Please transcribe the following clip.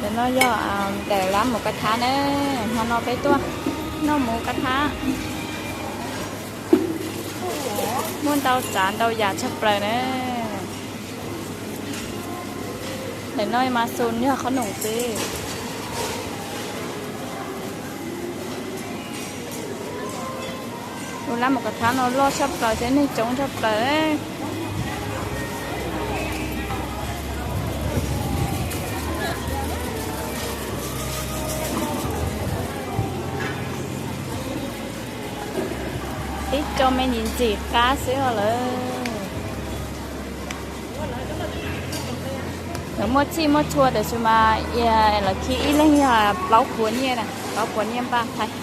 Ntawm no yog ntawm lab mus ka thab na, hmo no peb tuaj noj mus ka thab. Muaj ntau tsav ntau yam tshaj plaws na. Ntawm no mas xus yog qhob noom xwb. Tus lab mus ka thab no loj tshaj plaws thiab neeg coob tshaj plaws. Ib co me ntxim ntxim qab xwb os lawm. Lawv muaj txhij muaj txhua tab sis mas lawv khi ib leeg yog plaub puas nyiaj na, plaub puas nyiaj npaj thaiv.